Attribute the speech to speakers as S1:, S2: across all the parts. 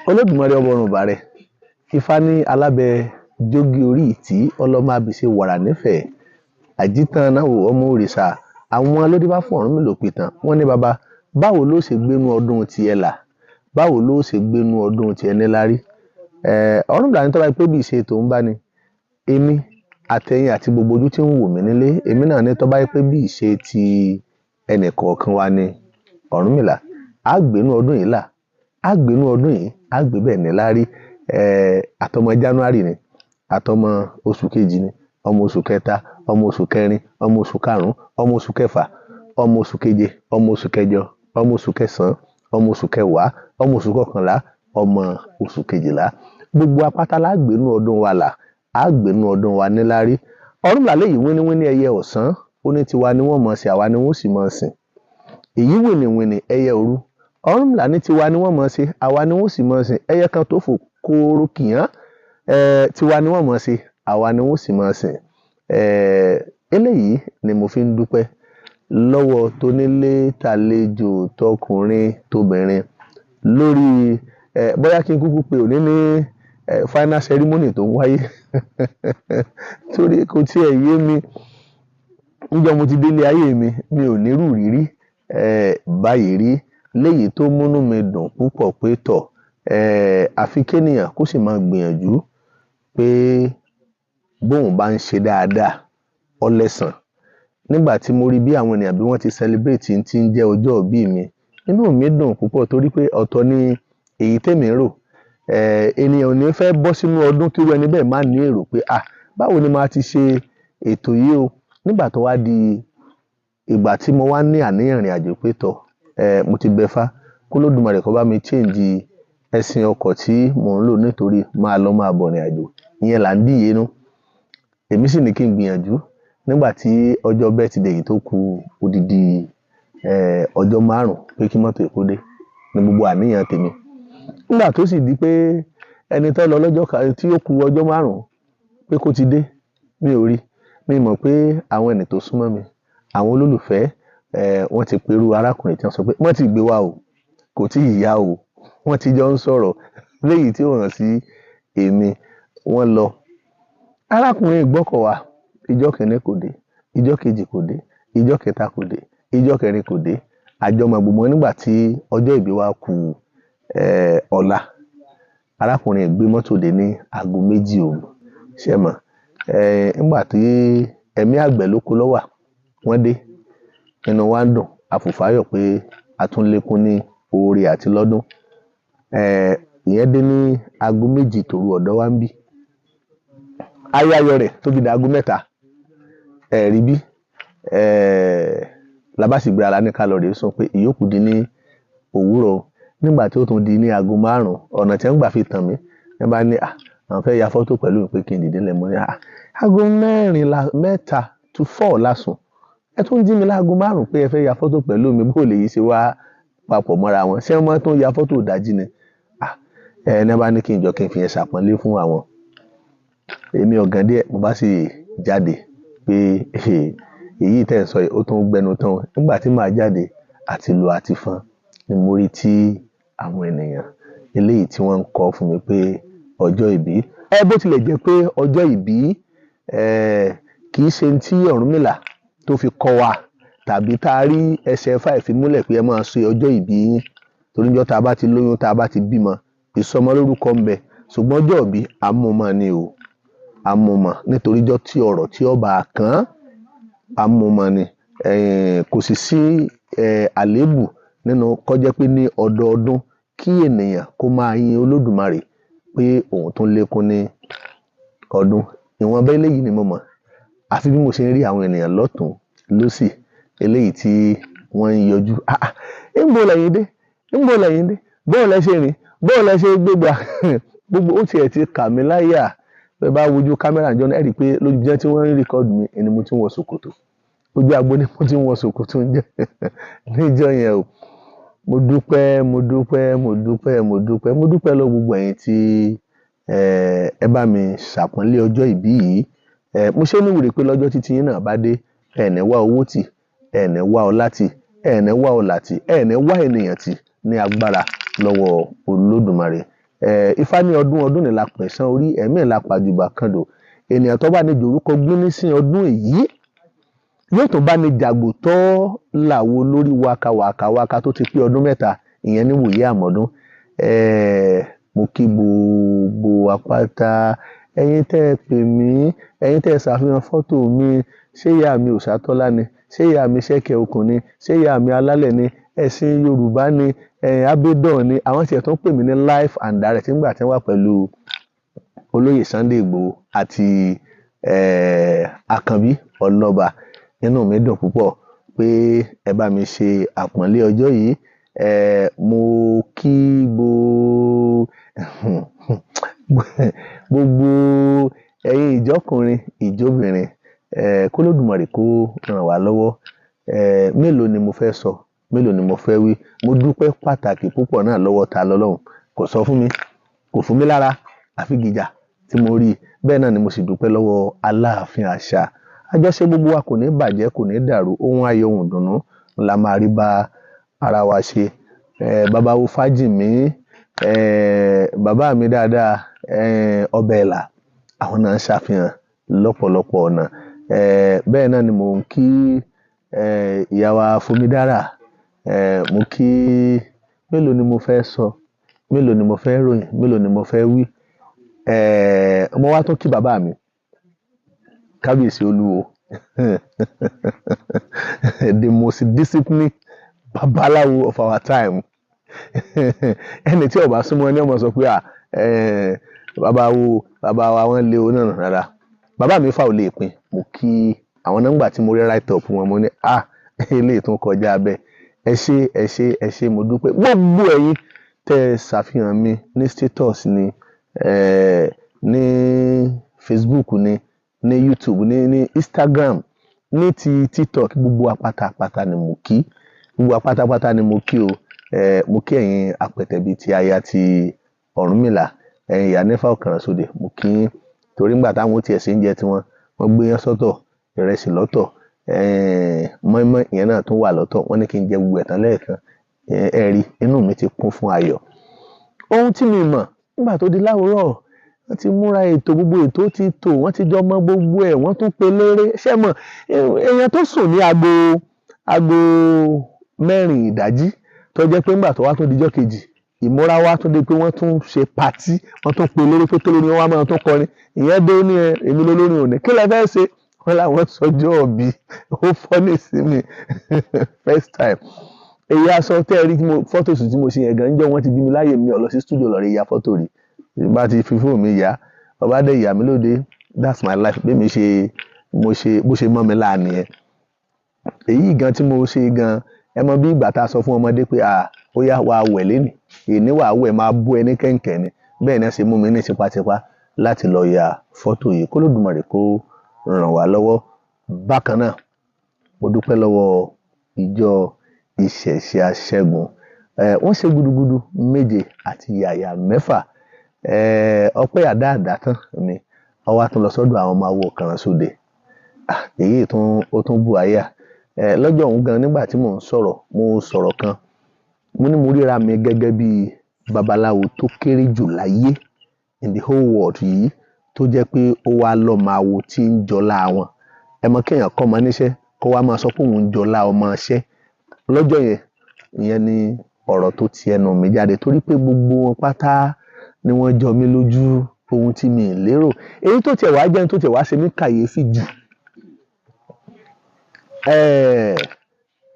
S1: Olódùmarè ọba ọ̀run ìbàrẹ̀, Ifá ní alábẹ jógí orí ìtí, ọlọ́mọ àbíṣe wàrà nífẹ̀ẹ́ àjítàn náà wò ọmọ òrìṣà. Àwọn lódìbá fún Ọ̀rúnmìlà òpìtàn. Wọ́n ní baba, báwo ló ṣe gbénú ọdún tiẹ̀ là? Báwo ló ṣe gbénú ọdún tiẹ̀ níláárí? Ọ̀rúnmìlà ní tọ́ba pé bí ìṣe tòun bá ní èmi àtẹ̀yìn àti gbogbo ojú tí ń wò mí nílé, èmi náà ní tọ́ba pé bí ìṣe ti ẹnì kọ̀ọ̀kan wa ni Ọ̀rúnmìlà, á gbénú ọdún yìí là, á gbénú ọdún yìí, á gbé bẹ́ẹ̀ níláárí. Àtọmọ January ni, àtọmọ oṣù kejì ni, ọmọ oṣù kẹta, ọmọ oṣù kẹrin, ọmọ oṣù karùn-ún, ọmọ oṣù kẹfà, ọmọ oṣù keje, ọmọ oṣù kẹjọ, ọmọ oṣù kẹsàn-án, ọmọ oṣù kẹwàá, ọmọ oṣù kọkànlá, ọmọ oṣù kejìlá. Gbogbo apáta la gbénú ọdún wa là, á gbénú ọdún wa níláárí. Ọ̀rúnmìlà léyìí wíníwíní ẹyẹ ọ̀sán, ó ní tiwa ni wọ́n mọ̀ sí, àwa ni wọ́n sì mọ̀ sìn. Èyí wìnìwìnì ẹyẹ òru, Ọ̀rúnmìlà ní tiwa ni wọ́n mọ̀ sí, àwa ni wọ́n sì mọ̀ sìn. Ẹyẹ kan tó fò kóró kìyàn, tiwa ni wọ́n mọ̀ sí, àwa ni wọ́n sì mọ̀ sìn. Eléyìí ni mo fi ń dúpẹ́ lọ́wọ́ tónílé tàlejò tọkùnrin tóbìnrin lórí bóyá kí n kúkú pe òní ní final ceremony tó ń wáyé torí kò tiẹ̀ yé mi. Níjọ́ mo ti délé ayé mi, mi ò nírú rírí báyìí rí, léyìí tó múnú mi dùn púpọ̀ pé tọ̀, àfi kéèyàn kó sì máa gbìyànjú pé bóun bá ń ṣe dáadáa ó lẹ́san. Nígbà tí mo rí bí àwọn ènìyàn bí wọ́n ti celebrate tí ń jẹ́ ọjọ́ ìbí mi, inú mi dùn púpọ̀ torí pé ọ̀tọ̀ ni èyí tèmi ń rò. Ènìyàn ò ní fẹ́ bọ́ sínú ọdún kí irú ẹni bẹ́ẹ̀ má ní èrò pé à, báwo ni màá ti ṣe ètò yìí o. Nígbà tó wá di ìgbà tí mo wá ní àníyàn ìrìn àjò pé tọ̀, mo ti bẹfá kó Olódùmarè kó bá mi change ẹṣin ọkọ̀ tí mò ń lò nítorí máa lọ máa bọ̀ ìrìn àjò. Ìyẹn là ń dìye nú. Èmi sì ní kí n gbìyànjú nígbà tí ọjọ́ birthday yìí tó kù odidi ọjọ́ márùn-ún pé kí mọ́tò kó dé ní gbogbo àníyàn tèmi. Nígbà tó sì di pé ẹni tó lọ lọ́jọ́ kan tí ó kù ọjọ́ márùn-ún pé kó ti dé, mi ò rí. Mi mọ̀ pé àwọn ẹni tó súnmọ́ mi, àwọn olólùfẹ́, wọ́n ti pẹ̀rú arákùnrin tí wọ́n sọ pé wọ́n ti gbé wa o, kò tí ì yá o. Wọ́n ti jọ ń sọ̀rọ̀ léyìí tí ó hàn sí èmi, wọ́n lọ. Arákùnrin ìgbọ́kọ̀ wa, ìjọ́ kìíní kò dé, ìjọ́ kejì kò dé, ìjọ́ kẹta kò dé, ìjọ́ kẹrin kò dé. Àjọmọ̀ gbogbo nígbà tí ọjọ́ ìbí wa kù ọ̀la. Arákùnrin gbé mọ́tò dé ní aago méjì òru. Ṣé ẹ mọ̀? Nígbà tí ẹ̀mí àgbẹ̀ ló kó lọ́wà, wọ́n dé. Inú wa ń dùn, a fò fáyọ̀ pé a tún lékún ní oore àti lọ́dún. Ìyẹn dé ní aago méjì tòru ọ̀dọ̀ wa ń bí. Ayé ayọ̀ rẹ̀ tó fi dé aago mẹ́ta. Ẹ rí bí? La bá sì gbéra la ní ká lọ rè sọ pé ìyókù di ní òwúrọ̀. Nígbà tí ó tún di ní aago márùn-ún, ọ̀nà tí wọ́n gbà fi tàn mí, wọ́n bá ní, à, àwọn fẹ́ ya fọ́tò pẹ̀lú mi pé kí n dìde lẹ̀ mọ́ ní, à, aago mẹ́rin la mẹ́ta to four la sùn. Ẹ tún jí mi láago márùn-ún pé ẹ fẹ́ ya fọ́tò pẹ̀lú mi, bó lè yí ṣe wá papọ̀ mọ́ra wọn. Ṣé wọ́n tún ya fọ́tò ìdájí ni? À, ní wọ́n bá ní kí n jọ kí n fi yẹn ṣàpọ́nlé fún àwọn. Èmi ọ̀gàn díẹ̀, mo bá sì jáde pé èyí tí ẹ̀ ń sọ yìí ó tún gbẹnu tán. Nígbà tí màá jáde àti lu àti fọn ni mo rí tí àwọn ènìyàn eléyìí tí wọ́n ń kọ fún mi pé ọjọ́ ìbí. Bó tilẹ̀ jẹ́ pé ọjọ́ ìbí, kì í ṣe tí Ọ̀rúnmìlà tó fi kọ́ wa tàbí tá a rí ẹsẹ̀ Ifá fi múlẹ̀ pé ẹ máa ṣe ọjọ́ ìbí yín. Torí ọjọ́ tá a bá ti lóyún, tá a bá ti bímọ, ìsọmọlórúkọ ń bẹ. Ṣùgbọ́n ọjọ́ ìbí àmúmọ̀ ni o. Àmúmọ̀ nítorí ọjọ́ tí ọ̀rọ̀ tí ọba kàn àmúmọ̀ ni. Kò sì sí àléébù nínú kó jẹ́ pé ní ọdọọdún kí ènìyàn kó máa yin Olódùmarè pé òun tún lékún ní ọdún. Ìwọ̀nba eléyìí ni mo mọ̀. Àfi bí mo ṣe ń rí àwọn ènìyàn lọ́tùn lósì eléyìí tí wọ́n ń yọjú. Ah, níbo lẹ̀yin dé? Níbo lẹ̀yin dé? Bó lẹ ṣe rìn? Bó lẹ ṣe gbégbá? Gbogbo ó tiẹ̀ ti kà mí láyà. Bí ẹ bá wojú kámẹ́rà ìjọ náà, ẹ rí i pé lójú jẹ́ tí wọ́n ń record mi ni mo ti ń wọ ṣòkòtò. Ojú agbo ni mo ti ń wọ ṣòkòtò níjọ́ yẹn o. Mo dúpẹ́, mo dúpẹ́, mo dúpẹ́, mo dúpẹ́, mo dúpẹ́ lọ gbogbo ẹ̀yin tí ẹ bá mi ṣàpọ́nlé ọjọ́ ìbí yìí. Mo ṣe ní ìwúre pé lọ́jọ́ títí yín náà bá dé, ẹ ní wá owó tì, ẹ ní wá ọlá tì, ẹ ní wá ọlà tì, ẹ ní wá ènìyàn tì ní agbára lọ́wọ́ Olódùmarè. Ifá ní ọdún ọdún ní la pẹ̀sán orí ẹ̀mí la pàjùbà kandò. Ènìyàn tó bá ní jòrúkọ gbín sí ọdún èyí yóò tó bá ní jàgbò tó làwo lórí waka waka waka tó ti pé ọdún 3, ìyẹn ní wòye àmọ́dún. Mo kí gbogbo apáta, ẹ̀yin tẹ́ ẹ pè mí, ẹ̀yin tẹ́ ẹ ṣàfihàn fọ́tò mi, ṣé ìyá mi Òṣàtọ́lá ni, ṣé ìyá mi Ṣẹ́kẹ̀ Okùn ni, ṣé ìyá mi Alálẹ̀ ni, ẹ̀sìn Yorùbá ni, Abédàn ni. Àwọn tiẹ̀ tó ń pè mí ní live and direct nígbà tí wọ́n wà pẹ̀lú olóyè Sunday Igboho àti Àkànbí Ọlọ́ba. Inú mi dùn púpọ̀ pé ẹ bá mi ṣe àpọ́nlé ọjọ́ yìí. Mo kí gbogbo ẹ̀yin ìjọkùnrin ìjọbìnrin, k'Olódùmarè kó ràn wá lọ́wọ́. Mélòó ni mo fẹ́ sọ, mélòó ni mo fẹ́ wí. Mo dúpẹ́ pàtàkì púpọ̀ náà lọ́wọ́ ta lọ́lọ́run kò sọ fún mi, kò fún mi lára àfi gìjà tí mo rí. Bẹ́ẹ̀ náà ni mo sì dúpẹ́ lọ́wọ́ Aláàfin àṣà. Àjọṣe gbogbo wa kò ní bàjẹ́, kò ní dàrú. Ohun ayọ̀, ohun ìdùnnú la máa rí bá ara wa ṣe. Bàbá wo Fájìmí, bàbá mi dáadáa, ọbẹ̀ ẹ̀là, àwọn náà ń ṣàfihàn lọ́pọ̀lọpọ̀ ọ̀nà. Bẹ́ẹ̀ náà ni mò ń kí ìyá wa Fúnmidára. Mo kí, mélòó ni mo fẹ́ sọ, mélòó ni mo fẹ́ ròyìn, mélòó ni mo fẹ́ wí. Mo wá tún kí bàbá mi, Kábíyèsí Olúwo, the most disciplined babaláwo of our time. Ẹni tí ó bá súnmọ́ ẹni ọmọ sọ pé bàbá wo, bàbá wa wọ́n lé o náà rárá. Bàbá mi fà ò lè pin. Mo kí àwọn nọ́mbà tí mo rí write up wọn, mo ní eléyìí tún kọjá bẹ́ẹ̀. Ẹ ṣé, ẹ ṣé, ẹ ṣé, mo dúpẹ́. Gbogbo ẹ̀yin tẹ́ ẹ ṣàfihàn mi ní status ni, ní Facebook ni, ní YouTube ni, ní Instagram, ní ti TikTok, gbogbo apátápátá ni mo kí. Gbogbo apátápátá ni mo kí o. Mo kí ẹ̀yin apẹ̀tẹ̀ bíi ti aya ti Ọ̀rúnmìlà, ẹ̀yin ìyá Nífà Ọ̀kànrànsódì, mo kí yín. Torí nígbà táwọn tí ẹ̀ ṣe ń jẹ tiwọn, wọ́n gbé yán sọ́tọ̀, ìrẹsì lọ́tọ̀, mọ́ínmọ́ín ìyẹn náà tún wà lọ́tọ̀. Wọ́n ní kí n jẹ gbogbo ẹ̀ tán lẹ́ẹ̀kan. Ẹ rí, inú mi ti kún fún ayọ̀. Ohun tí mi mọ̀ nígbà tó di láwùrọ̀, wọ́n ti múra ètò, gbogbo ètò ti tò, wọ́n ti jọ mọ gbogbo ẹ̀, wọ́n tún pe léré. Ṣé mọ̀, èèyàn tó sùn ní aago 4 ìdájí, tó jẹ́ pé nígbà tó wá tó di ọjọ́ kejì, ìmúra wa tún di pé wọ́n tún ṣe patí, wọ́n tún pe léré pé tó lórí wọn wá máa tún kọrin. Ìyẹn dé ní ẹ, èmi lolórin òní. Kí lẹ fẹ́ ṣe? Wọ́n láwọn sọjọ́ òbí. Ó fọ́nì sí mi first time. Èyí aṣọ tẹ́ ẹ rí tí mo fọ́tò sùn tí mo ṣe yẹn gan, níjọ́ wọ́n ti bí mi láyè mi ò lọ sí studio lọ rí ya fọ́tò rí. Bá ti fi fóònù mi yá, ọba dé ìyá mi lóde. That's my life. Bí mi ṣe, mo ṣe, bó ṣe mọ́ mi láà nìyẹn. Èyí gan tí mo ṣe gan, ẹ mọ bí ìgbà tá a sọ fún ọmọdé pé ó yá wàá wẹ̀ lénìí, èní wàá wẹ̀ máa bú ẹ ní kẹ̀ǹkẹ̀ ni. Bẹ́ẹ̀ ni ẹ ṣe mú mi ní tipátipá láti lọ ya fọ́tò yìí. K'Olódùmarè kó ràn wá lọ́wọ́. Bákan náà, mo dúpẹ́ lọ́wọ́ ìjọ Ìṣẹ̀ṣe Aṣẹ́gun. Wọ́n ṣe gudugudu 7 àti yàyà 6. Ọpẹ́ àdáàdá tán mi, ó wá tún lọ sọ́dọ̀ àwọn ọmọ awo Ọ̀kànrànsódì. Èyí tún, ó tún bù àyà. Lọ́jọ́ òun gan nígbà tí mò ń sọ̀rọ̀, mo sọ̀rọ̀ kan. Mo ní mo ríra mi gẹ́gẹ́ bí babaláwo tó kéré jù láyé in the whole world yìí, tó jẹ́ pé ó wá lọ máa wo tí ń jọlá wọn. Ẹ mọ̀ kí èèyàn kọ́ ọmọ níṣẹ́, kó wá máa sọ pé òun ń jọlá ọmọ iṣẹ́. Lọ́jọ́ yẹn, ìyẹn ni ọ̀rọ̀ tó ti ẹnu mi jáde, torí pé gbogbo wọn pátá ni wọ́n jọ mí lójú ohun tí mi lérò. Èyí tó tiẹ̀ wá jẹ́ ohun tó tiẹ̀ wá ṣe mí kàyéfì jù.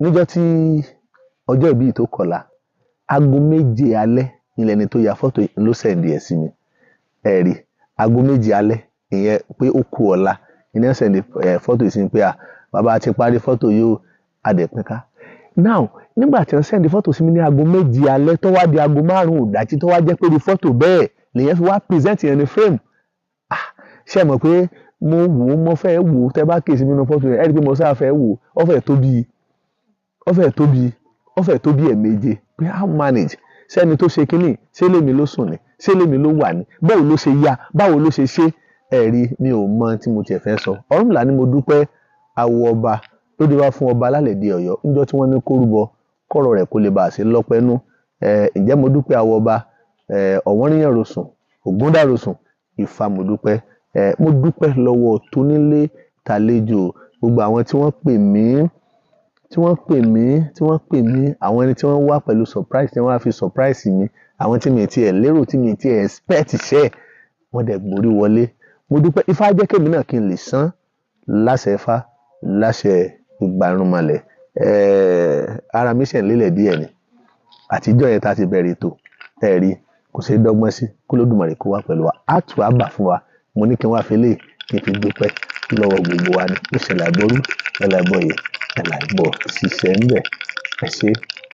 S1: Níjọ́ tí ọjọ́ ìbí tó kọlà, aago 7 alẹ́ ni ẹni tó ya fọ́tò ló sẹ̀ndì ẹ̀ sí mi. Ẹ rí, aago 7 alẹ́, ìyẹn pé ó kú ọ̀la. Ìyẹn sẹ̀ndì fọ́tò yìí sí mi pé bàbá ti parí fọ́tò yìí ó, a dẹ̀ pín ká. Now, nígbà tí wọ́n sẹ̀ndì fọ́tò sí mi ní aago 7 alẹ́ tó wá di aago 5 ìdájí tó wá jẹ́ pé ní fọ́tò bẹ́ẹ̀ lèyẹn fi wá present yẹn ní frame. Ṣé ẹ mọ̀ pé mo wò ó, mo fẹ́ wò ó, tẹ́ bá kíyèsí nínú fọ́tò yẹn, ẹ rí pé mo sá fẹ́ wò ó, ó fẹ́ tó bí, ó fẹ́ tó bí, ó fẹ́ tó bí ẹ̀ẹ̀méje. Pé how manage? Ṣé ẹni tó ṣe kíní? Ṣé lèmi ló sùn ni? Ṣé lèmi ló wà ní? Báwo ló ṣe ya? Báwo ló ṣe ṣe? Ẹ rí, mi ò mọ̀ tí mo tiẹ̀ fẹ́ sọ. Ọ̀rúnmìlà ni mo dúpẹ́ awo ọba ló dé wá fún ọba Alálẹ̀dé Ọ̀yọ́ níjọ́ tí wọ́n ní kó rúbọ kọ́rọ̀ rẹ̀ kó lè bá a ṣe lọ́pẹ́nú. Ǹjẹ́ mo dúpẹ́ awo ọba Ọ̀wọ́nríyàn rosùn, Ògúndàrosùn, Ifá mo dúpẹ́. Mo dúpẹ́ lọ́wọ́ tónílé tàlejò, gbogbo àwọn tí wọ́n pè mí, tí wọ́n pè mí, tí wọ́n pè mí, àwọn ẹni tí wọ́n wá pẹ̀lú surprise, tí wọ́n wá fi surprise mi, àwọn tí mi ti ẹ̀ lérò, tí mi ti ẹ̀ expect iṣẹ́, wọ́n dẹ̀ gborí wọlé. Mo dúpẹ́. Ifá jẹ́ kémi náà kí n lè san láṣẹ Ifá, láṣẹ ìgbàrúnmọlẹ̀. Ara mi ṣẹ̀ ń lélẹ̀ díẹ̀ ni. Àtijọ́ yẹn tá ti bẹ̀rẹ̀ ètò, ẹ rí, kò ṣeé dọ́gbọ́n sí, kó Olódùmarè kó wá pẹ̀lú wa. Á tù á bà fún wa. Mo ní kí n wá fi eléyìí kí n fi dúpẹ́ lọ́wọ́ gbogbo wa ni. Ó ṣẹlẹ̀ àìbọrú, ẹ̀là àìbọyè, ẹ̀là àìbọ̀ ṣiṣẹ́ ń bẹ̀. Ẹ ṣé.